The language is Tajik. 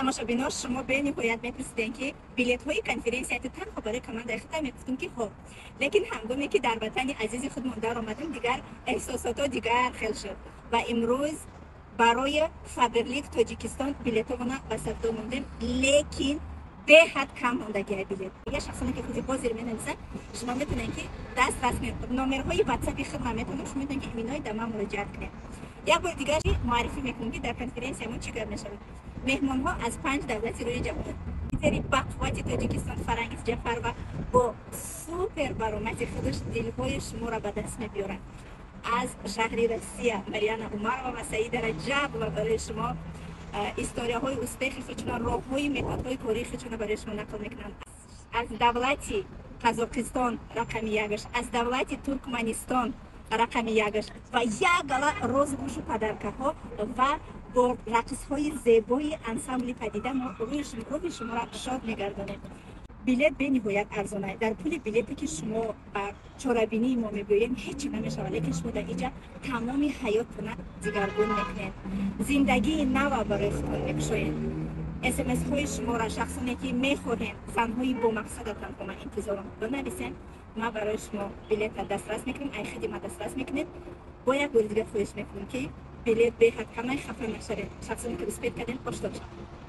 Тамошобино, шумо бениҳоят мепурсидем, ки билетҳои конференсияти танҳо барои командаи худам? Мегуфтум, ки хоб, лекин ҳангоме ки дар ватани азизи худмон даромадем, дигар эҳсосото дигар хел шуд ва имрӯз барои Фаберлик Тоҷикистон билетҳоона ба савдо мондем, лекин беҳад кам мондагия билет. Дигар шахсоне ки худи ҳозир менависанд, шумо метавонед, ки дастрас кунед номерҳои ватсапи худма метавонем, шумо метавонед, ки иминои да ман муроҷиат кунед. Як бори дигар муаррифӣ мекунем, ки дар конференсия мо чӣ гап мешавад. Меҳмонҳо аз панҷ давлати рӯи ҷаҳон. Лидери бақуввати Тоҷикистон Фарангиз Ҷафарова бо супер баромади худаш дилҳои шуморо ба даст мебиёрад. Аз шаҳри Россия Марьяна Умарова ва Саида Раҷабова барои шумо историяҳои успехи худшона, роҳҳои, методҳои кории худшона барои шумо нақл мекунанд. Аз давлати Қазоқистон рақами якаш, аз давлати Туркманистон рақами якаш ва як гала розыгрышу, подаркаҳо ва бо рақсҳои зебои ансамбли «Падида» мо рӯҳи шуморо шод мегардонем. Билет бениҳоят арзона. Дар пули билете, ки шумо ба чорабинии мо мебиёед, ҳеҷ намешавад, лекин шумо дар иҷа тамоми ҳаёттона дигаргун мекунед, зиндагии нава барои худтон мекушоед. Смсҳои шуморо, шахсоне ки мехоҳед, занҳои бомақсадатон, бо ман интизорам, бинависед, ман барои шумо билета дастрас мекунем, ай хиди ма дастрас мекунед. Бо як бори дигар хоҳиш мекунем, ки билет беҳад камай, хафа нашавед. Шахсоне ки успеть кардем, оштоб шавед.